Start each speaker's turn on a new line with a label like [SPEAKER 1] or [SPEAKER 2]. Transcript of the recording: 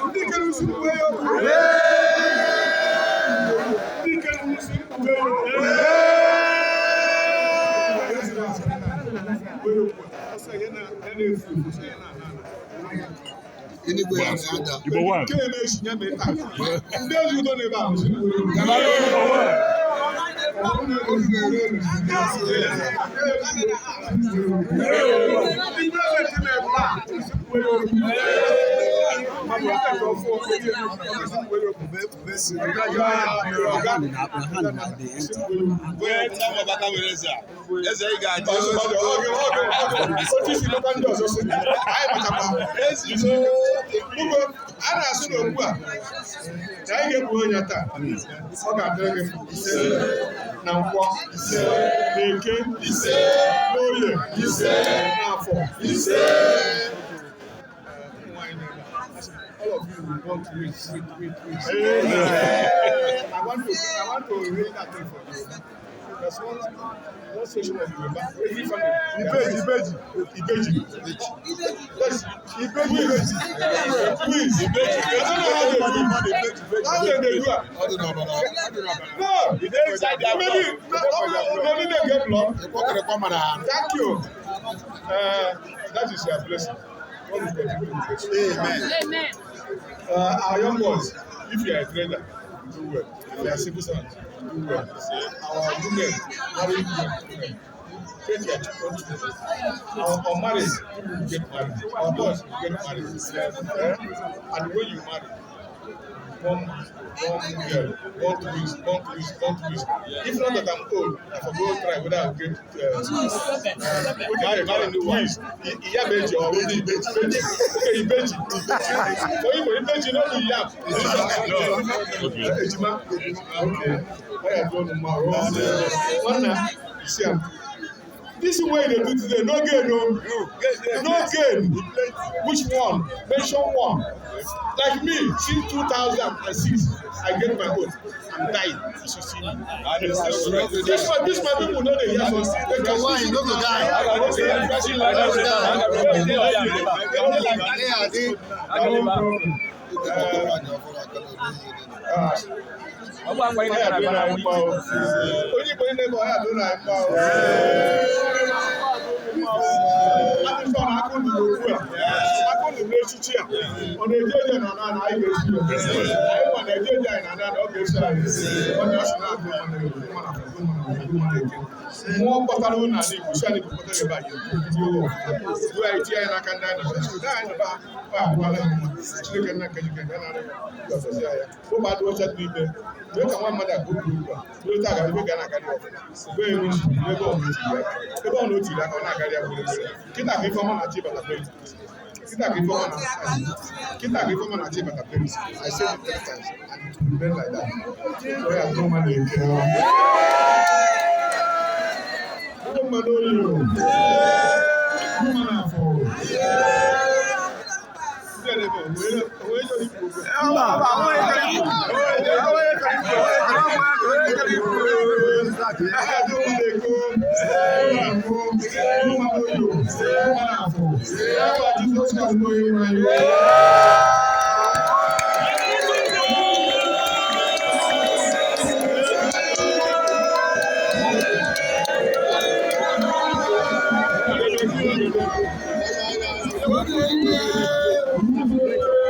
[SPEAKER 1] Ndị kere usi mkpu ya okwu. Ndị kere usi mkpu ya okwu.
[SPEAKER 2] Enigwe ya na-ada.
[SPEAKER 3] Igbo one.
[SPEAKER 1] Nke na-esi ya mee taa. Ndị ezi udo na-ebe a bụ
[SPEAKER 3] Igbo one.
[SPEAKER 2] Olu na-eru eru.
[SPEAKER 1] Ndị prezidenti na-ebe a
[SPEAKER 4] Eze ị ga-adị.
[SPEAKER 1] Otu isi lọta ndị ọzọ si anyị matakwa ugbo a na-asụ n'okwu a na anyị ga-ekpu onye taa ọ ga-adịrị gị mma na nkwọ na eke n'oye na afọ. All of you will want to wait, wait, wait, wait. I want to raise that thing for you. There's one section of Yoruba, every family.
[SPEAKER 2] Ibeji, Ibeji.
[SPEAKER 1] Ibeji. Yes.
[SPEAKER 2] Ibeji, Ibeji.
[SPEAKER 1] Please. Ibeji. I don't know how they do. How they do it?
[SPEAKER 2] Ọ dị n'ọbara. Ọ dị n'ọbara.
[SPEAKER 1] No. Maybe, maybe they get blood.
[SPEAKER 2] Ịkwọkịrịkwọ mara ha.
[SPEAKER 1] Thank you. That is your blessing. God will continue to bless you.
[SPEAKER 2] Amen.
[SPEAKER 5] Amen.
[SPEAKER 1] Our young ones, if you are a trader, you do well. If you are a civil servant, you do well. Our women, married women, take your own children. Our unmarried, people will get married. Our boys will get married. Eh? And when you marry, one girl, one twins, one twins, one twins. If not that I'm old, I for go try whether I get marry, marry new twins. Ìyá méjì or ìbejì. Okay, ìbejì. For Igbo, ìbejì no be yam. Ejima. Okay. Ọ ya dụọ mma. Nwanna, isi am. This way they do today, no gain o. No gain. Which one? Mention one. Like me, since 2006, I get my own. I'm dying, as you see me. This my people no dey hear something. They can
[SPEAKER 2] Why you no go die? Ee, adị.
[SPEAKER 1] Onye Igbo niile bụ ọya dụ na mma o. Adịsọ na akụ ndụ n'okwu a. Akụ ndụ n'echichi a. Ọ na-eje eje na ana na anyị ga-esi ya. Anyị ma na-eje eje anyị na ana na ọ ga-esi anyị. Onye asị na-agụ mma na egwu mma na afọ mma na egwu mma na eke. Mmụọ kpọtara ụnụ n'ala Igbo, si ala Igbo kpọtara ebe anyị duo anyị tinye anyị n'aka ndị anyị nọ. Ndị anyị nọ ba abụọla ha mma. Chineke nna nke jike ga-anara ya gọzie ya. Ụmụ adị ọcha dị n'ime mee ka nwa mmadụ agụ ugbu a ruo taa ga ebe ga na-agarị ọfụma ebe enwe nsogbu ebe ọ na-etiri aka ebe ọ na-otiri aka ọ na-agarị ya gbere gbere. Kịta ka ife ọma na-achọ ịbata be kịta ka ife ọma na kịta ka ife ọma na-achọ ịbata be. I said it three times and it will remain like that. So ya dụọ mmadụ eke ndị mmadụ oyi o mma na afọ ndị a na-ebe onwe chọrọ ikwu okwu.
[SPEAKER 2] Thank you.